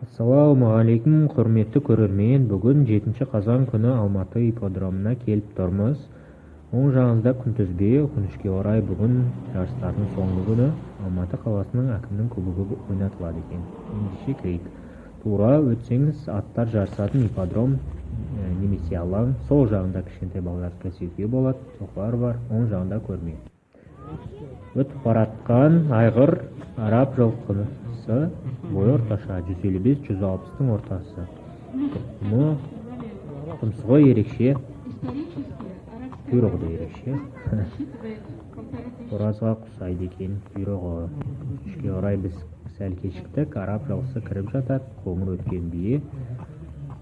Ассалаумағалейкум, құрметті көрермен! Бүгін 7 қазан күні Алматы ипподромына келіп тұрмыз. Оң жағыңызда күнтізбе. Өкінішке орай, бүгін жарыстардың соңғы күні, Алматы қаласының әкімінің кубогы ойнатылады екен. Ендеше кірейік. Тура өтсеңіз, аттар жарысатын ипподром немесе алаң. Сол жағында кішкентай балаларды секіруге болады, жылқылар бар. Оң жағында көрме. Өтіп баратқан айғыр араб жылқысы, бойы орташа, 155-160-тың ортасы. Тұқымы, тұмсығы ерекше, құйрығы да ерекше, қоразға ұқсайды екен құйрығы. Өкінішке орай, біз сәл кешіктік. Араб жылқысы кіріп жатады. Қоңыр өткен бие.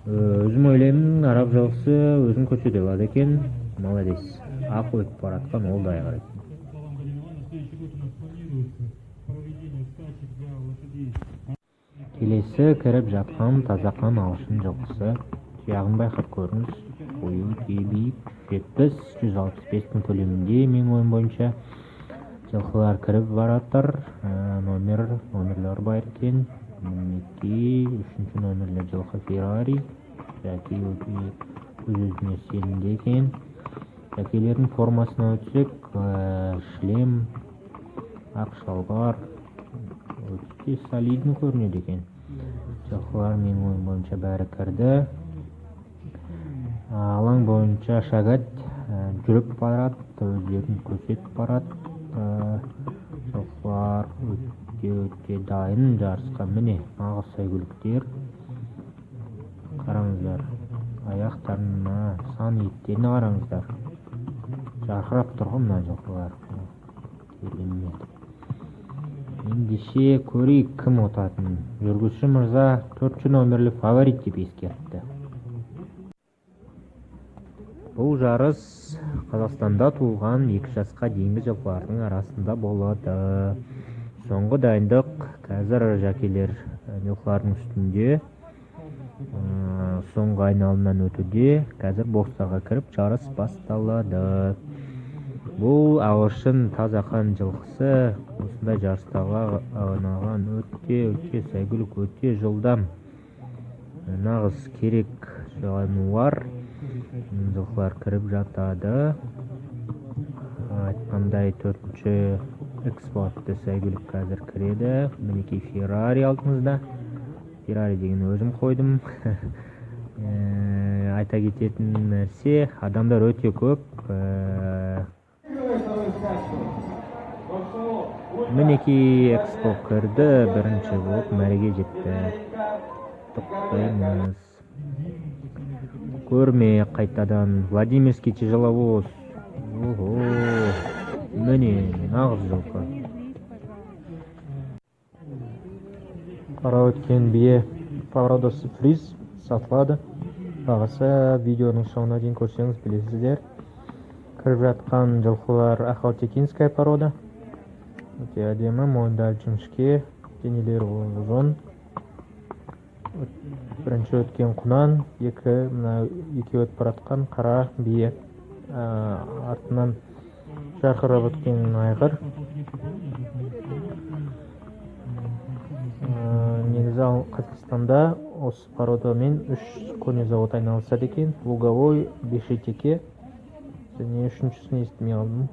Өзім ойлаймын, араб жылқысы өзін көрсете алады екен, молодец. Ақ өтіп бара жатқан ол да айғыр екен. По словам Галины Ивановны, на следующий год у нас планируется проведение скачек для лошадей. Келесі кіріп жатқан тазақан ағылшын жылқысы. Тұяғын байқап көріңіз, бойы өте биік, 170-165-тің көлемінде. Менің ойым бойынша, жылқылар кіріп баратыр. Номерлер бар екен. Мінекей, үшінші номерлі жылқы Феррари. Жәке өте өз өзіне сенімді екен. Жәкелердің формасына өтсек, шлем, ақ шалбар, өте солидный көрінеді екен. Жылқылар, менің ойым бойынша, бәрі кірді. Алаң бойынша шагать жүріп барады, өздерін көрсетіп барады. Жылқылар өте өте дайын жарысқа. Міне, нағыз сәйгүліктер, қараңыздар аяқтарына, сан еттеріне қараңыздар, жарқырап тұр ғой мына жылқылар. Керемет! Ендеше көрейік кім ұтатынын. Жүргізуші мырза төртінші номерлі фаворит деп ескертті. Бұл жарыс Қазақстанда туылған 2 жасқа дейінгі жылқылардың арасында болады. Соңғы дайындық. Қазір жәкелер жылқылардың үстінде, соңғы айналымнан өтуде. Қазір бокстарға кіріп, жарыс басталады. Бұл ағылшын тазақан жылқысы осындай жарыстарға арналған, өте өте сәйгүлік, өте жылдам, нағыз керек жануар. Жылқылар кіріп жатады. Айтқандай, төртінші Экспо атты сәйгүлік қазір кіреді. Мінекей, Феррари алдыңызда. Феррари деген өзім қойдым. Айта кететін нәрсе, адамдар өте көп. Мінекей, Экспо кірді, бірінші болып мәреге жетті, құттықтаймыз. Көрме қайтадан. Владимирский тяжеловоз. Ого, міне, нағыз жылқы. Қара өткен бие породасы фриз, сатылады. Бағасы видеоның соңына дейін көрсеңіз, білесіздер. Кіріп жатқан жылқылар ахалтекинская порода, өте әдемі, мойындары жіңішке, денелері ұзын. Бірінші өткен құнан, екі, мына екеуі өтіп бара жатқан қара бие, артынан жарқырап өткен айғыр. Негізі Қазақстанда осы породамен үш конезавод айналысады екен: Луговой, Бешитеке және үшіншісін естімей қалдым.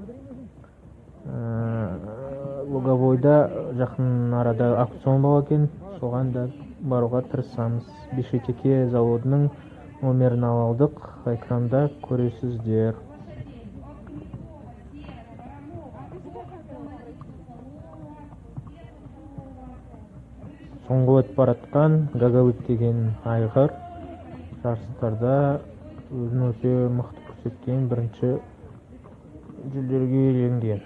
Луговойда жақын арада аукцион болады екен, соған да баруға тырысамыз. Бешитеке заводының номерін ала алдық, экранда көресіздер. Соңғы өтіп бара жатқан Гагалык деген айғыр жарыстарда өзін өте мықты көрсеткен, бірінші жүлделерге иеленген.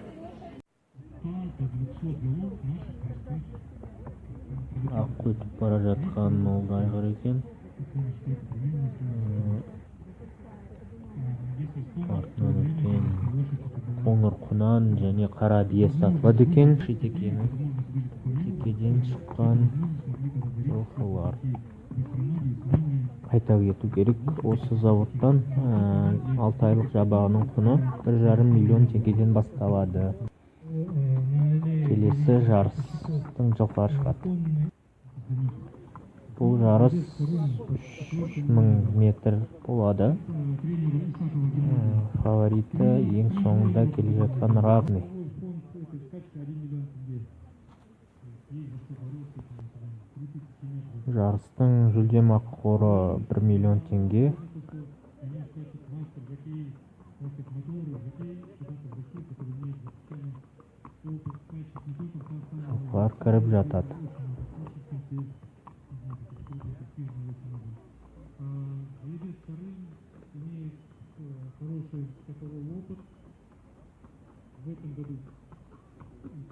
Только 200 голов наших простых. Ақ өтіп бара жатқан ол да айғыр екен. Артынан өткен қоңыр құнан және қара бие сатылады екен. Шитекенің текеден шыққан жылқылар. Айта кету керек, осы заводтан 6 айлық жабағының құны 1,5 миллион теңгеден басталады. Келесі жарыстың жылқылары шығады. Бұл жарыс 3000 метр болады. Фавориті ең соңында келе жатқан Равный. Фонд этой скачки 1 миллион тенге. То есть есть за что бороться, там, 30 метров. Жарыстың жүлдемақы қоры 1 миллион теңге. То, что на нем скачет мастер жокей, можно сказать, матерый жокей, чемпионатов России, который имеет за плечами опыт скачек не только в Казахстане, но и Жылқылар кіріп жатады. Очень много скачек, в том числе, не знаю, таких крупных престижных очень много. Жеребец Чарын имеет хороший скаковой опыт. В этом году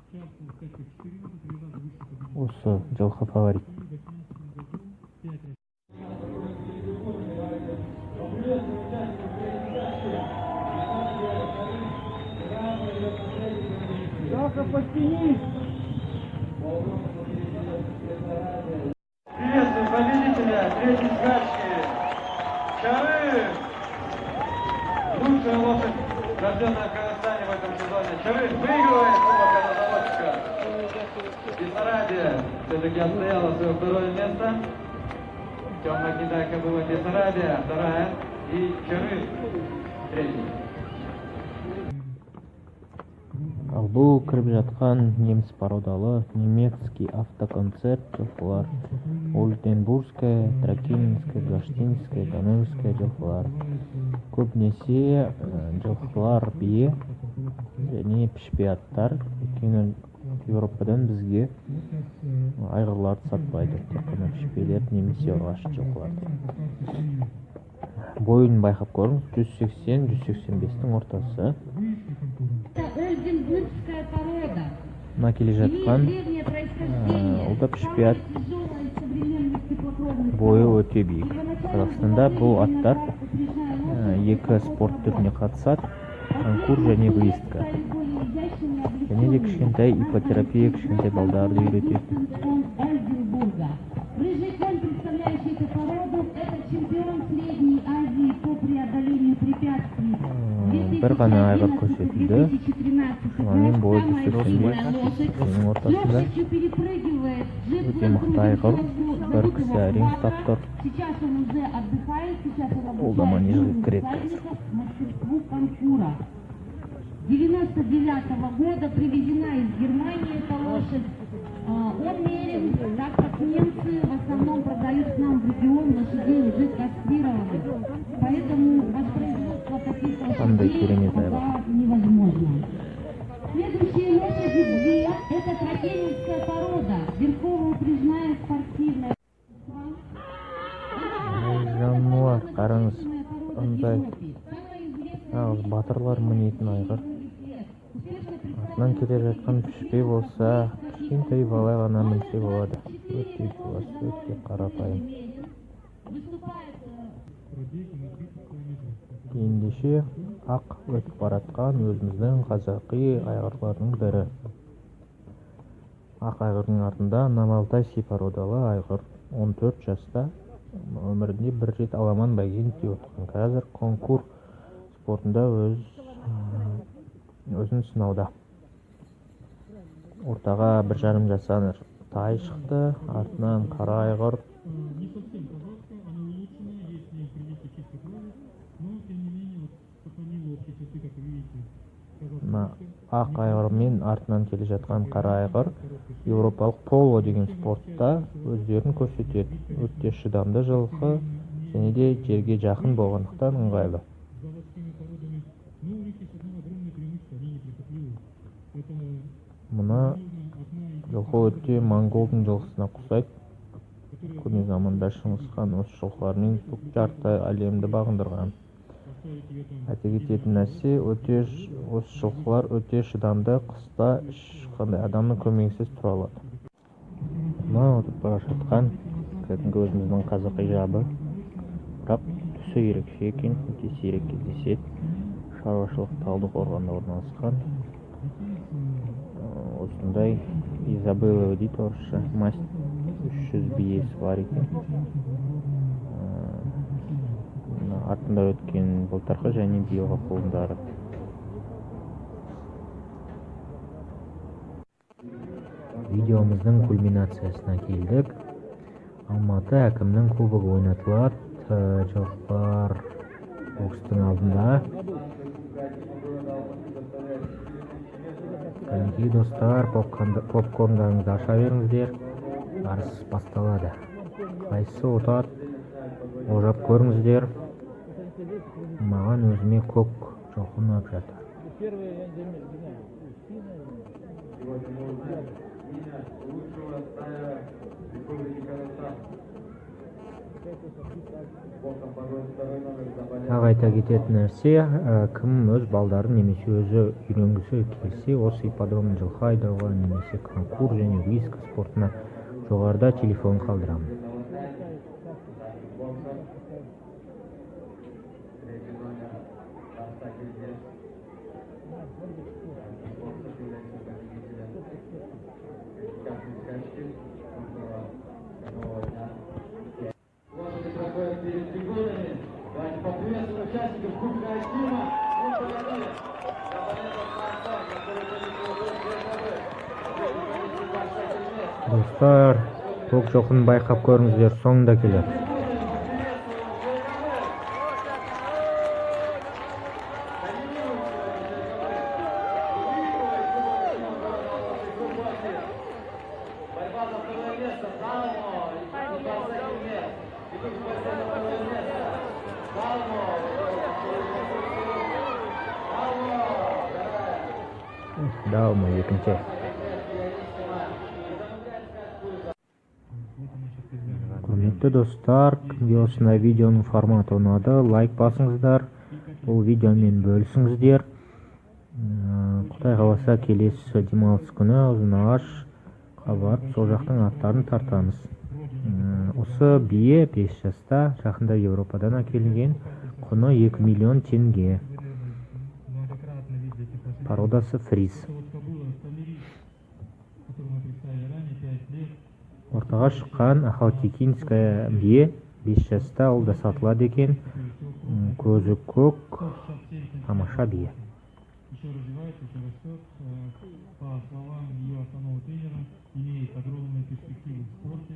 участвовал в скачках 4 раза, 3 раза выше победителя. Осы жылқы фаворит. И в 2018 году 5 раз. Поприветствуем участников третьей скачки. Саша, подтянись! Приветствуем победителя третьей скачки. Чары! Лучшая лошадь, рожденная в Казахстане в этом сезоне. Чары выигрывает Кубок коннозаводчика. Бессарабия все-таки отстояла свое второе место. Темная гнедая кобыла Бессарабия, вторая. И Чары третий. Ал бұл кіріп жатқан неміс породалы, немецкий автоконцерт жылқылар. Ольденбургская, тракененская, голштинская, ганноверская жылқылар. Көбінесе жылқылар бие және пішпе аттар, өйткені Еуропадан бізге айғырларды сатпайды, тек қана пішпелер немесе ұрғашы жылқыларды. Бойын байқап көріңіз, 180-185-тің ортасы. Это ольденбургская порода. Мына келе жатқан Имеет древнее происхождение. Ол да пішпе ат. Самая тяжелая из современных теплокровных Бойы пород. Өте биік. Қазақстанда бұл аттар екі спорт түріне қатысады: конкур және выездка. Және де кішкентай иппотерапия, кішкентай балдарды үйрететін. Ольденбурга. Рыжий конь, представляющий эту породу, это чемпион Средней Азии по преодолению препятствий. Бір ғана айғыр көрсетілді. Шамамен бойы 185 сенің ортасында. Перепрыгивает. Өте мықты айғыр. Бір кісі әрең ұстап тұр. Сейчас он уже отдыхает, сейчас он Ол да манежге обучает кіреді қазір. всадников мастерству конкура. 99 года, привезена из Германии эта лошадь. Он мерен, так как немцы в основном продают к нам в регион лошадей уже кастрированных. Поэтому воспроизводство таких Қандай лошадей керемет айғыр. Пока невозможно. Следующие лошади две. Это тракененская порода, верхово-упряжная спортивная. Ай, жануар, қараңыз, қандай нағыз батырлар мінетін айғыр. Артынан келе жатқан пішпе болса, кішкентай бала ғана мінсе болады. Өте жуас, өте қарапайым. Пробег на 30 километров. Ендеше, ақ өтіп баратқан өзіміздің қазақи айғырлардың бірі. Ақ айғырдың артында новоалтайский породалы айғыр, 14 жаста, өмірінде бір рет аламан бәйгені де ұтқан. Қазір конкур спортында өз өзін сынауда. Ортаға 1,5 жасар тай шықты, артынан қара айғыр. Не совсем казахская, она улучшенная, есть в ней прививки чистой крови, но тем не менее вот, сохранила общие черты, как вы видите, Мына казахской. Ақ айғыр мен артынан келе жатқан қара айғыр еуропалық поло деген спортта өздерін көрсетеді. Өте шыдамды жылқы және де жерге жақын болғандықтан ыңғайлы. С заводскими породами, но у них есть одно огромное преимущество, они неприхотливы. Это, Мына возможно, одна из жылқы өте монголдың жылқысына ұқсайды. которая Көне заманда Шыңғыс хан осы жылқылармен жарты әлемді бағындырған. поставить ее там Айта кететін нәрсе, өте осы жылқылар өте шыдамды, қыста ешқандай адамның көмегісіз тұра алады. Мына өтіп бара жатқан кәдімгі өзіміздің қазақи жабы, бірақ түсі ерекше екен, өте сирек кездеседі. Шаруашылық Талдықорғанда орналасқан. Осындай изабелла дейді орысша масть, 300 биесі бар екен. Мына артында өткен былтырғы және биылғы құлындары. Видеомыздың кульминациясына келдік. Алматы әкімінің кубогы ойнатылады. Жылқылар бокстың алдында. Кубка Акима города Алматы составляет 4000 метров. Кәнекей, достар, попкорндарыңызды аша беріңіздер, жарыс басталады. Қайсысы ұтады, болжап көріңіздер. Маған, өзіме көк жылқы ұнап жатыр. Первое, я не знаю, Устина. Сегодня мы узнаем имя лучшего стайера Республики Казахстан. Боком подводит второй номер за Тағы айта кететін нәрсе, кім өз балдарын немесе өзі үйренгісі келсе осы ипподромда жылқы айдауға немесе конкур және виска спортына, жоғарыда телефон қалдырамын. Боксом. Третий номер Барсакельмес. Боксов является победителем частной скачки прошлого скакового дня. Лошади проходят перед трибунами. Давайте поприветствуем участников Кубка Акима. Ну, погоди. Абонентов Марсан, который победил Барсакельмес. Достар, көк жылқыны байқап көріңіздер, соңында келеді. Борьба за второе место. Далмо и Барсакельмес. Идут в борьбе за второе место. Далмо. Далмо. Далмо екінші. Құрметті достар, кімге осындай видеоның форматы ұнады, лайк басыңыздар, бұл видеомен бөлісіңіздер. Құдай қаласа, келесі демалыс күні Ұзынағашқа барып, сол жақтың аттарын тартамыз. Осы бие 5 жаста, жақында Еуропадан әкелінген, құны 2 миллион теңге. Многократно видели этих лошадей. Породасы фриз. Это вот кобыла Стамерис, которую мы представили ранее, 5 лет. Ортаға шыққан ахалтекинская бие 5 жаста, ол да сатылады екен. Көзі көк, 167 тамаша бие. Еще развивается, еще растет. По словам ее основного тренера, имеет огромные перспективы в спорте.